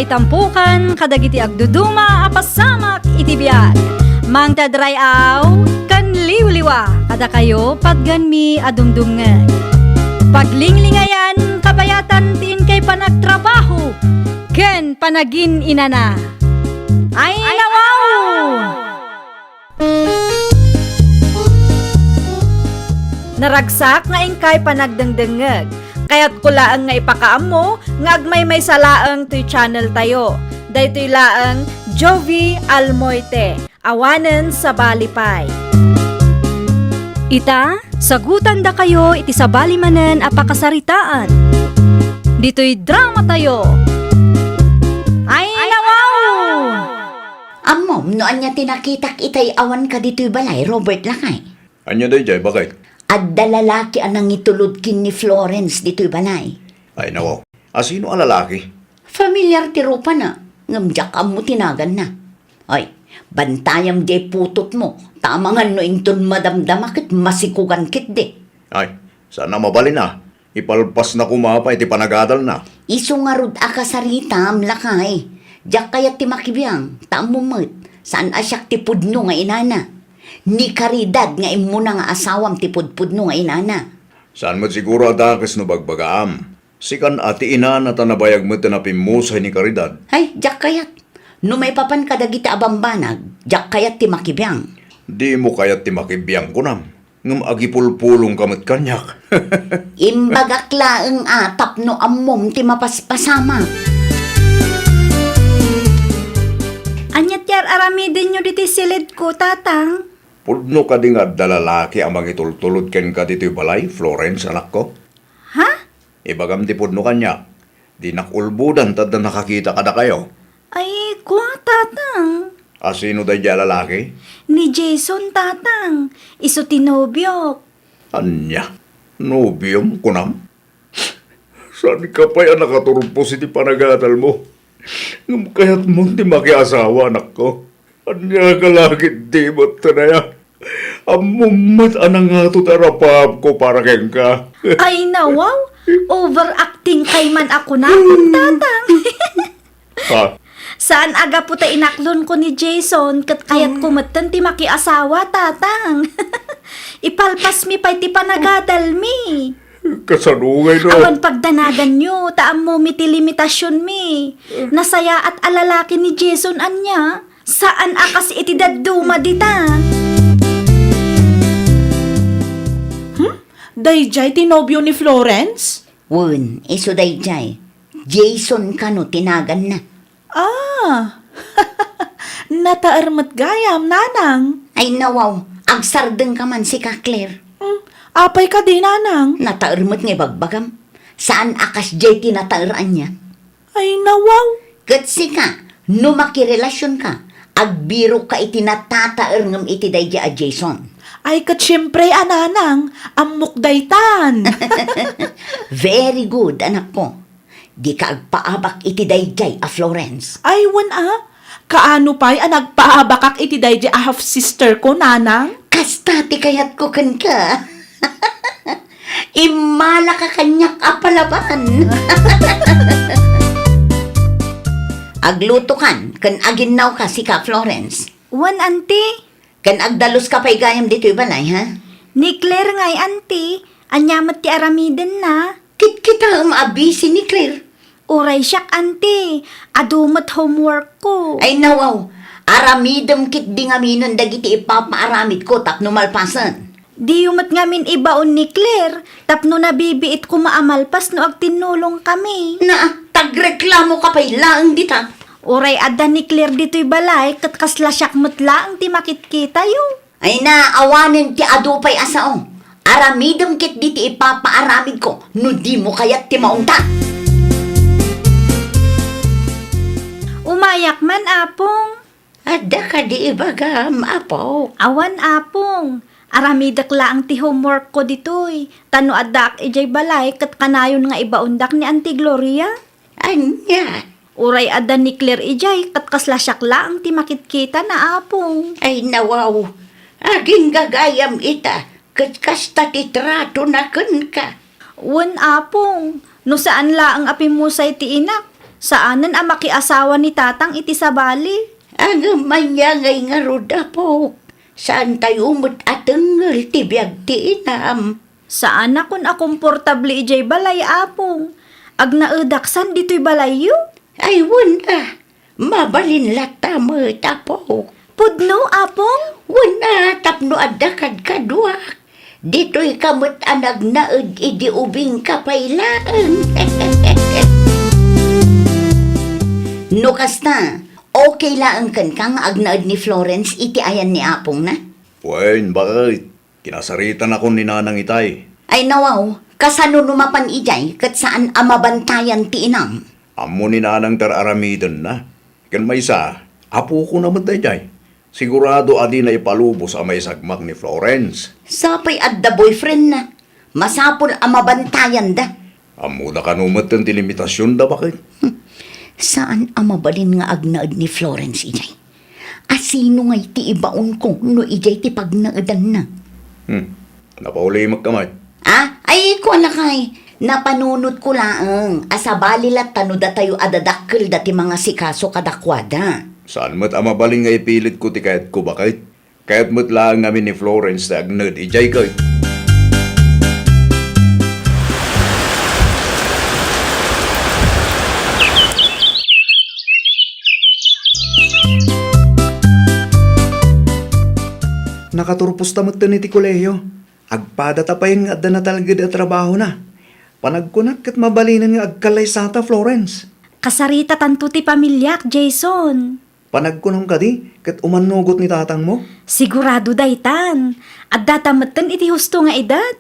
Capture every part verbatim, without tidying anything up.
Itampukan kadagiti agduduma a pasamak iti biag. Mangted ray-aw ken liwliwa kadakayo patganmi a dumdumngeg. Paglinglingayan kabayatan ti inkay panagtrabaho ken panagin-inana. Ay, nawaw! Naragsak nga inkay panagdengdengngeg. Kayatko laeng nga ipakaammo nga agmaymaysa laeng toy channel tayo. Daytoy laeng Jovie Almoite, awanen sabali pay. Ita, sagutandakayo iti sabali manen a pakasaritaan. Ditoy drama tayo. Ay, nawaw! Ammom no ania ti nakitak itay awanka ditoy balay, Robert, lakay? Ania daydiay, baket? Adda lalaki a nangitulod ken ni Florence ditoy balay. Ay, nawaw. Asino a lalaki? Familiar ti rupana, ngem diak ammo ti naganna. Ay, bantayam diay putotmo, ta amangan no inton madamdama ket masikugan ketdi. Ay, saan a mabalin a. Ipalpasna koma pay ti panagadalna. Isu ngarud a kasaritam, lakay. Diak kayat ti makibiang, ta ammom met, saan a siak ti pudno nga inana. Ni Caridad nga immuna nga asawam ti pudpudno nga inana. Saan met siguro a dakes no bagbagaam. Sikan a ti inana ta nabayag met a napimmusay ni Caridad. Ay, diak kayat. No maipapan kadagiti a bambanag, diak kayat ti makibiang. Dimo kayat ti makibiang, kunam? Ngem agipulpulongka met kaniak. Imbagak laeng a tapno ammom ti mapaspasamak. Ania ti ar-aramidenyo ditoy silidko, Tatang? Pudno kadi nga adda lalaki a mangitultulod kenka ditoy balay, Florence, anakko? Ha? Ibagam ti pudno kaniak. Dinak ulbodan ta adda nakakita kadakayo. Ay, kua, Tatang. Asino daydiay a lalaki? Ni Jason, Tatang. Isu ti nobiok. Ania? Nobiom, kunam? Saanka pay a nakaturpos iti panagadalmo? Ngem kayatmon ti makiasawa, anakko. Ania ka la ketdi met, Tanaya? Ammom met a nangato ti arapaapko para kenka. Ay, nawaw! Overacting kay man a kunakon, Tatang. Ha? Saan a gapu ta inaklonko ni Jason ket kayatko metten ti makiasawa, Tatang. Ipalpasmi pay ti panagadalmi. Kasano ngay no? Awan pagdanaganyo, ta ammomi ti limitasionmi. Nasayaat a lalaki ni Jason ania? Saan a kas iti dadduma dita. Hmm? Daydiay ti nobio ni Florence? Wen, isu daydiay. Jason kano ti naganna. Ah! Nataer met gayam, Nanang. Ay, nawaw, agsardengka man sika, Claire. Hmm, apay kadi, Nanang? Nataer met nga ibagbagam. Saan a kasdiay ti nataer ania? Ay, nawaw. Ket sika, no makirelasionka, agbirokka iti natataer ngem iti daydiay a Jason. Ay, ket siempre a, Nanang, ammok daytan. Very good, anakko. Dika agpaabak iti daydiay a Florence. Ay, wen a. Kaano pay a nagpaabakak iti daydiay a half-sister ko, Nanang? Kasta ti kayatko kenka. Immalaka kaniak a palaban. Aglutokan ken aginnawka sika, Florence. Wen, Auntie. Ken agdaluska pay gayam ditoy balay, ha? Ni Claire ngay, Auntie. Ania met ti aramidenna? Kitkitaem a busy ni Claire. Uray siak, Auntie. Adu met homework ko. Ay, nawaw. Aramidem ketdi ngaminen dagiti ipapaaramidko tapno malpasen. Diyo met ngamin ibaon ni Claire tapno nabibiit koma a malpas no agtinnulongkami. Naa, tagreklamoka pay laeng dita. Uray adda ni Claire ditoy balay ket kasla siak met laeng ti makitkitayo. Ay na, awanen ti adu pay a sao. Aramidem ketdi ti ipapaaramidko no dimo kayat ti maungtan. Umayak man, Apong. Adda kadi ibagam, Apo? Awan, Apong. Aramidek laeng ti homework ko ditoy. Ta no addaak idiay balay, ket kanayon nga ibaondak ni Auntie Gloria. Ania? Uray adda ni Claire idiay, ket kasla siak laeng ti makitkitana, Apong. Ay, nawaw. Agingga gayam ita, ket kasta ti tratona kenka. Wen, Apong. No saan laeng a pimmusay ti inak, Saanen a makiasawa ni Tatang iti sabali. Ngem ania ngay ngarud, apok? Saantayo met a tengngel ti biag ti inam. Saanakon a komportable idiay balay, Apong. Agnaedak san ditoy balayyo? Ay, wen a. Mabalin latta met, apok. Pudno, Apong? Wen a, tapno adda kadkaduak. Ditoyka met a nagnaed idi ubingka pay laeng. No kasta, okay laeng kenka nga agnaed ni Florence iti ayan ni apongna? Wen, baket. Kinasaritanakon ni Nanang itay. Ay, nawaw, kasano no mapan idiay ket saan a mabantayan ti inam? Ammo ni Nanang ti ar-aramidenna. Ken maysa, apokona met daydiay. Sigurado a dina ipalubos a maisagmak ni Florence. Sapay adda boyfriendna. Masapul a mabantayanda. Ammoda kano metten ti limitasionda, baket? Hmm. Saan a mabalin nga agnaed ni Florence idiay. A sino ngay ti ibaonko no idiay ti pagnaedanna? Hmm. Napaulimekka met. Ah? Ay, kua lakay. Napanunotko laeng a sabali latta no datayo a dadakkel dati mangasikaso kadakuada. Saan met a mabalin nga ipilitko ti kayatko, baket? Kayat met laeng ngamin ni Florence ti agnaed idiay ket. Nakaturposta metten iti kolehio. Agpadata payen nga adda natalged a trabahona. Panagkunak ket mabalinen nga agkallaysata, Florence. Kasaritatanto ti pamiliak, Jason. Panagkunam kadi, ket umannugot ni tatangmo? Sigurado daytan. Addata metten iti husto nga edad.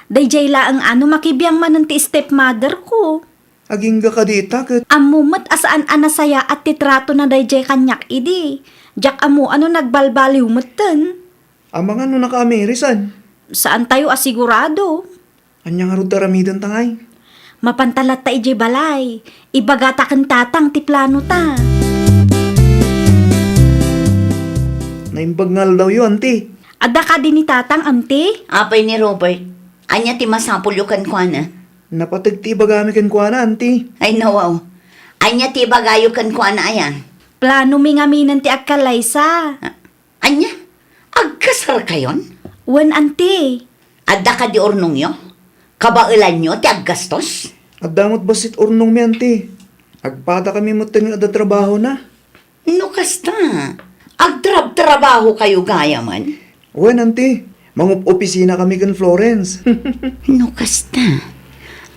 Daydiay laeng a no makibiang manen ti stepmotherko. Agingga kadi ita ket. Ammo met a saan a nasayaat ti tratona daydiay kaniak idi. Diak ammo a no nagbalbaliw metten. Amangan no nakaamirisan. Saantayo a sigurado. Ania ngarud ti aramidenta ngay? Mapanta latta idiay balay. Ibagata ken tatang ti planota. Naimbag nga aldawyo, anti. Adda kadi ni tatang, anti? Apay ni Robert, ania ti masapulyo kenkuana? Napateg ti ibagami kenkuana, anti. Ay, nawaw. Ania ti ibagayo kenkuana aya? Planomi ngaminen ti agkallaysa. Ania? Agkasarkayon? Wen, anti. Adda kadi urnongyo? Kabaelanyo ti aggastos? Adda met bassit urnongmi, anti. Agpadakami metten nga adda trabahona. No kasta, agtrabtrabahokayo gayamen? Wen, anti. Mangup-opisinakami ken Florence. No kasta,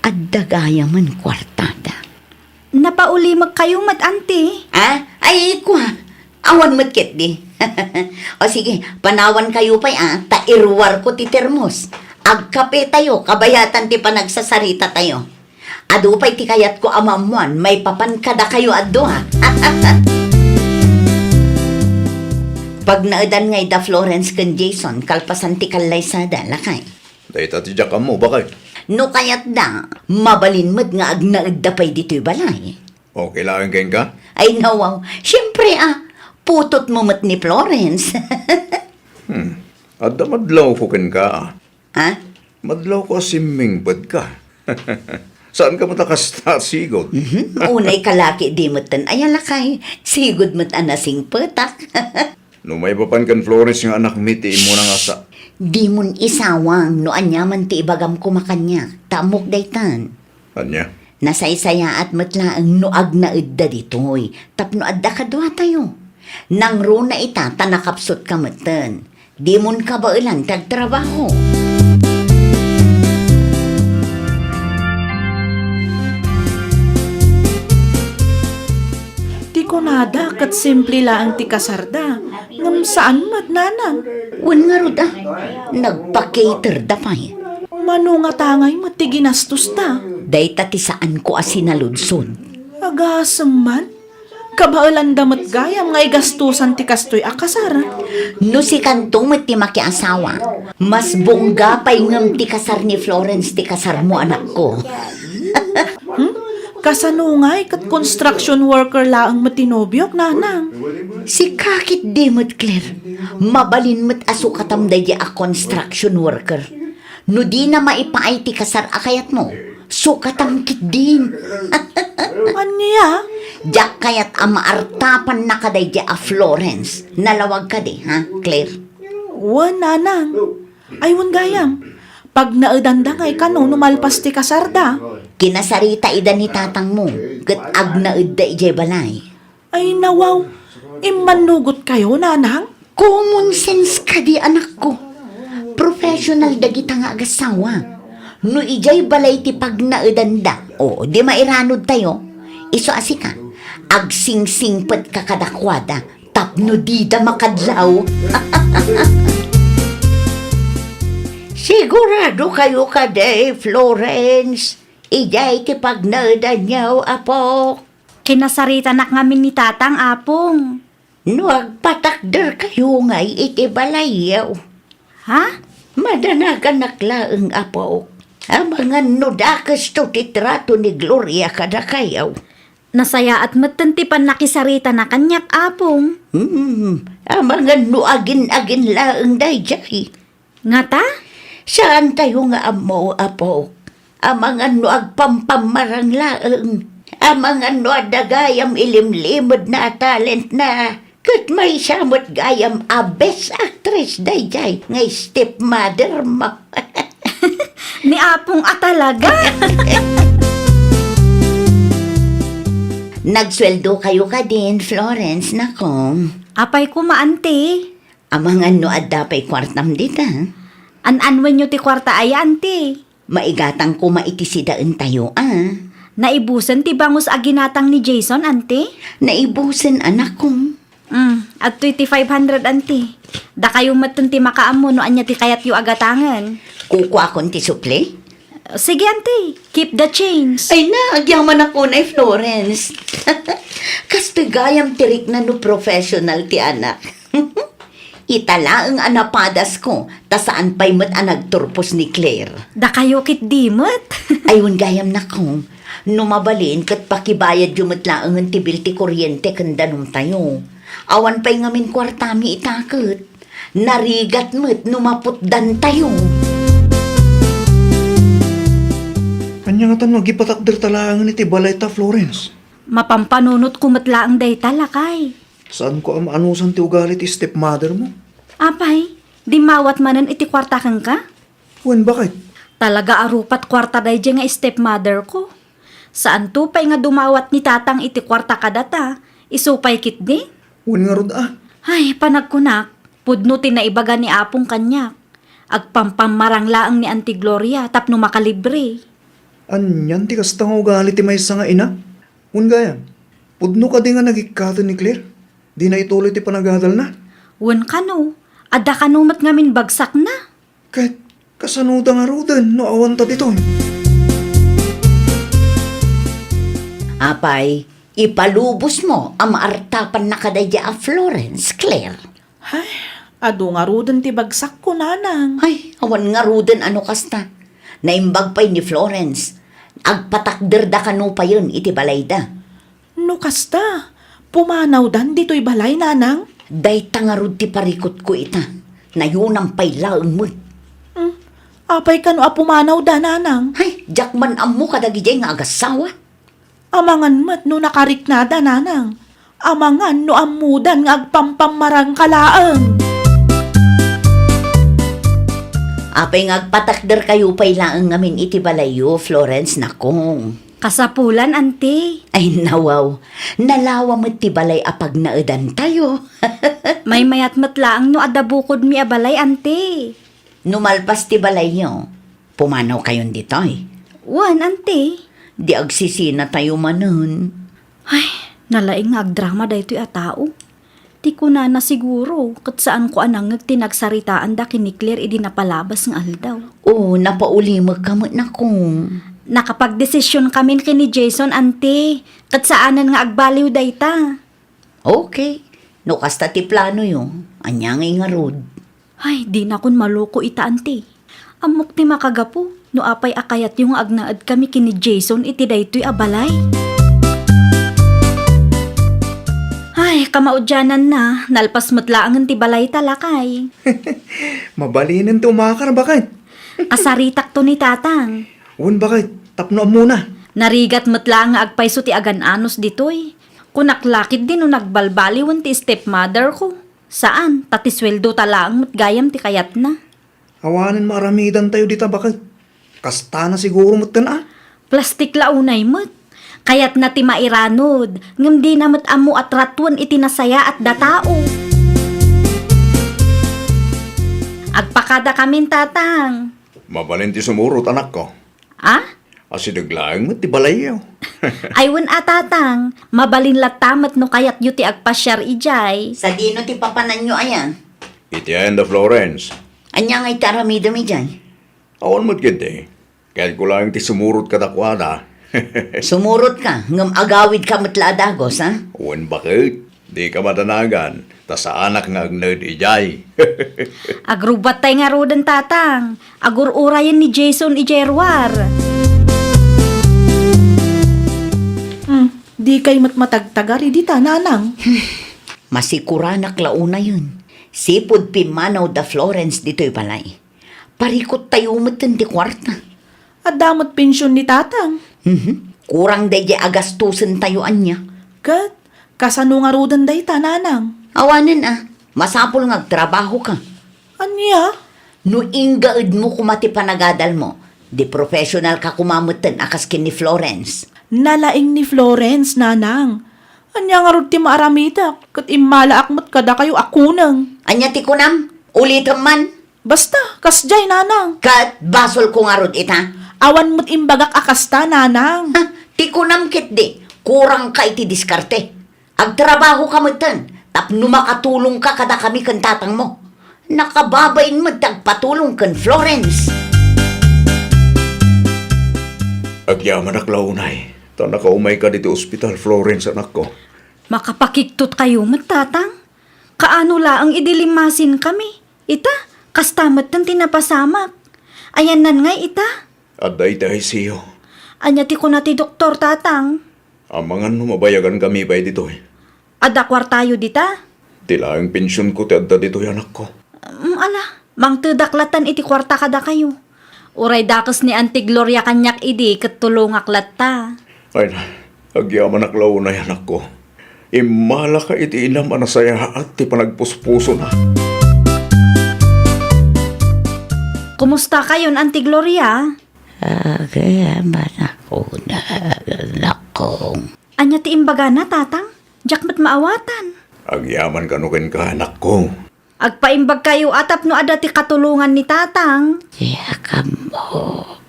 adda gayamen kuartada. Napaulimekkayo met, anti? Ah? Ay, kua. Awan met ketdi. O sige, panawankayo pay, a, ta iruarko ti termos. Agkapetayo, kabayatan ti panagsasaritatayo. Adu pay ti kayatko a maammoan maipapan kadakayo a dua. Pagnaedan ngay da Florence ken Jason kalpasan ti kallaysada, lakay. Dayta ti diak ammo, baket. No kayatda, mabalin met nga agnaedda pay ditoy balay. Okay laeng kenka? Ay, nawaw. Siempre, a, putotmo met ni Florence. Hmm. Adda madlawko kenka, a. Ha? Madlawko a simmingpetka. Saanka met a kasta a sigud? Mhm. Unay kalaki di metten aya, lakay. Sigud met a nasingpetak. No maipapan ken Florence nga anakmi ti immuna nga sa- Dimon isawang no aniaman ti ibagam koma kaniak, ta ammok daytan. Ania? Nasaysayaat met laeng no agnaedda ditoy tapno adda kaduatayo. Nangruna ita ta nakapsutka metten. Dimon kabaelan ti agtrabaho. Ti kunada ket simple laeng ti kasarda, ngem saan met, nanang. Wen ngarud a, nagpa-caterda pay. Mano ngata ngay met ti ginastosta? Dayta ti saanko a sinaludsod. Agasem man. Kabaelanda met gayam nga igastosan ti kastoy a kasar. No sikanto met ti makiasawa, mas bongga pay ngem ti kasar ni Florence ti kasarmo, anakko. Hmm? Kasano ngay ket construction worker laeng met ti nobiok, nanang? Sika ketdi met, Claire. Mabalin met a sukatam daydi a construction worker. No dina maipaay ti kasar a kayatmo, sukatam ketdin. Ania? Diak kayat a maartapanna kadaydi a Florence. Nalawag kadi, ha, Claire? Wen, nanang. Ay, wen gayam. Pagnaedanda ngay kano no malpas ti kasarda. Kinasarita ida ni tatangmo, ket agnaedda idiay balay. Ay, nawaw. Immannugotkayo, nanang? Common sense kadi, anakko. Professional dagita nga agassawa. No idiay balay ti pagnaedanda, o, di mairanudtayo. Isu a sika, agsingsingpetka kadakuada tapno dida makadlaw. Siguradokayo kadi, Florence? Idiay ti pagnaedanyo, apok? Kinasaritanak ngamin ni tatang, apong. No agpatakderkayo ngay iti balayyo. Ha? Madanaganak laeng, apok. Amangan no dakesto ti trato ni Gloria kadakayo. Nasayaat metten ti pannakisarita na kaniak, apong. Hmm, amangan no agin-agin laeng daydiay. Ngata? Saantayo nga ammo, apok. Amangan no agpampammarang laeng. Amangan no adda gayam ilimlimedna a talentna. Ket maysa met gayam a best actress daydiay nga stepmother mo. Ni apong a talaga. Nagsueldokayo kadin, Florence, nako. Apay koma, anti? Amangan no adda pay kuartam dita. An-anwenyo ti kuarta aya, anti? Maigatang koma iti sidaentayo, a. Naibusen ti bangus a ginatang ni Jason, anti? Naibusen, anakko. Mm, adtoy ti five hundred, anti. Dakayo metten ti makaammo no ania ti kayatyo a gatangen. Kukuakon ti sukli? Sige, anti. Keep the change. Ay na, agyamanak unay, Florence. Kastoy gayam ti rikna no professional ti anak. Ita laeng a napadasko, ta saan pay met a nagturpos ni Claire. Dakayo ketdi met. Ay, wen gayam, nako. No mabalin, ket pakibayadyo met laengen ti bill ti kuryente ken danumtayo. Awan pay ngamin kuartami ita ket. Narigat met no maputdantayo. Ania ngatan no agipatakderta laengen iti balayta, Florence? Mapampanunotko met laeng dayta, lakay. Saanko a maanusan ti ugali ti stepmother mo. Apay, dimmawat manen iti kuarta kenka? Wen, baket? Talaga a rupat kuarta daydiay nga stepmother ko. Saanto pay nga dumawat ni tatang iti kuarta kadata, isu pay ketdi? Wen ngarud a. Ay, panagkunak, pudno ti naibaga ni apong kaniak. Agpampammarang laeng ni Auntie Gloria tapno makalibre. Anian ti kasta nga ugali ti maysa nga ina? Wen gayam, pudno kadi nga nagikkaten ni Claire? Dina ituloy ti panagadalna? Wen kano, adda kano met ngamin bagsakna? Ket kasanoda ngaruden no awanta ditoy? Apay, ipalubosmo a maartapanna kadaydi a Florence, Claire. Ay, adu ngaruden ti bagsakko, nanang. Ay, awan ngaruden a no kasta. Naimbag pay ni Florence. Agpatakderda kano payen iti balayda. No kasta, pumanawdan ditoy balay, nanang? Dayta ngarud ti parikutko ita. Nayonam pay laeng met. Hmm, apay kano a pumanawda, nanang? Ay, diak man ammo kadagidiay nga agassawa. Amangan met no nakariknada, nanang. Amangan no ammodan nga agpampammarangka laeng. Apay nga agpatakderkayo pay laeng ngamin iti balayyo, Florence, nako? Kasapulan, anti. Ay, nawaw. Nalawa met ti balay a pagnaedantayo. Maymayat met laeng no adda bukodmi a balay, anti. No malpas ti balayyo, pumanawkayon ditoy. Wen, anti. Di agsisinatayo manen. Ay, nalaing nga agdrama daytoy a tao. Ti kunana siguro, ket saanko a nangngeg ti nagsaritaanda ken ni Claire idi napalabas nga aldaw. O, napaulimekka met, nako. Nakapagdesisionkamin ken ni Jason, anti, ket saanen nga agbaliw dayta. Okay. No kasta ti planoyo, ania ngay ngarud? Ay, dinakon maloko ita, anti. Ammok ti makagapu no apay a kayatyo nga agnaedkami ken ni Jason iti daytoy a balay. Ay, kamaudiananna, nalpas met laengen ti balayta, lakay. Mabalinen ti umakar, baket. Kasaritakto ni tatang. Wen, baket, tapno ammona. Narigat met laeng nga agpayso ti agan-anos ditoy. Kunak la ketdi no nagbalbaliwen ti stepmother ko. Saan, ta ti sueldo ta laeng met gayam ti kayatna. Awanen maaramidantayo dita baket. Kastana siguro metten a. Plastik la unay met. Kayatna ti mairanod, ngem dina met ammo a tratuen iti nasayaat da tao. Agpakada kamin, Tatang. Mabalin ti sumurot, anakko. A? Asideg laeng met ti balayyo. Ay wen a, Tatang, mabalin latta met no kayatyo ti agpasiar idiay. Sadino ti papananyo aya? Iti ayan da Florence. Ania ngay ti aramidem idiay? Awan met ketdi. Kayatko laeng ti sumurot kadakuada. Sumurot ka, ngem agawid ka met la a dagus, a? Wen baket. Dika madanagan, ta saanak nga agnaed idiay. Agrubbattay ngaruden, Tatang. Agur-urayen ni Jason idiay ruar. Hmm, dikay met matagtagar idi ta, Nanang. Masikuranak la unayen. Sipud pimmanaw da Florence ditoy balay. Parikuttayo metten ti kuarta. Adda met pension ni Tatang. Mhm. Kurang daydiay a gastusentayo ania. Ket, kasano ngaruden dayta, Nanang? Awanen a, masapul nga agtrabaho ka. Ania? No inggaedmo koma ti panagadalmo, di professional ka koma metten a kas ken ni Florence. Nalaing ni Florence, Nanang. Ania ngarud ti maaramidak, ket immalaak met kadakayo a kuneng. Ania ti kunam? Ulitem man. Basta, kasdiay, Nanang. Ket basolko ngarud ita? Awan met imbagak a kasta, Nanang. Ha, ti kunam ketdi, kurang ka iti diskarte. Agtrabaho ka metten, tapno makatulong ka kadakami ken tatangmo. Nakababain met ti agpatulong ken Florence. Agyamanak la unay, ta nakaumay ka ditoy ospital, Florence, anakko. Makapakigtot kayo met, Tatang. Kaano laeng idi limmasinkami? Ita, kasta metten ti napasamak. Ayannan ngay ita? Adda iti I C U. Ania ti kuna ti doktor, Tatang? Amangan no mabayagankami pay ditoy. Adda kuartayo dita? Ti laeng pensionko ti adda ditoy, anakko. Mm, ala, mangtedak latan iti kuarta kadakayo. Uray dakes ni Auntie Gloria kaniak idi ket tulongak latta. Ay na, agyamanak la unay, anakko. Immalaka iti inam a nasayaat ti panagpuspusona. Kumusta kayon, Auntie Gloria? Agyamanak unay, anakko. Ania ti imbagana, Tatang? Diak met maawatan. Agyaman kano kenka, anakko. Agpaimbag kayo a tapno adda ti katulongan ni Tatang. Diak ammo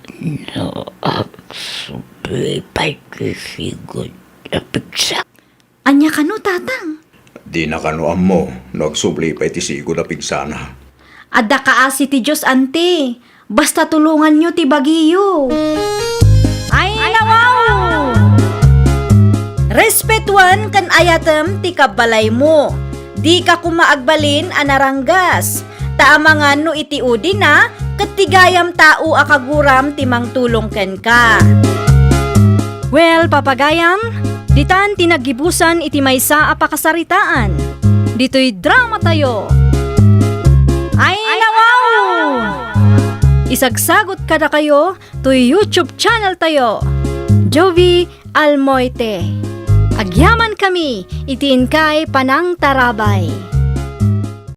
no agsubli pay ti sigud a pigsa. Ania kano, Tatang? Dina kano ammo no agsubli pay ti sigud a pigsana. Adda kaasi ti Dios, Auntie. Basta tulonganyo ti bagiyo. Ay, nawaw! Respetuan ken ayatem ti kabbalaymo. Dika koma agbalin a naranggas. Ta amangan no iti udina, ket ti gayam tao a kaguram ti mangtulong kenka. Well, papagayam, ditan ti naggibusan iti maysa a pakasaritaan. Ditoy dramatayo. Ay, nawaw! Isagsagot kadakayo toy YouTube channel tayo, Jovie Almoite. Agyamankami iti inkay panangtarabay.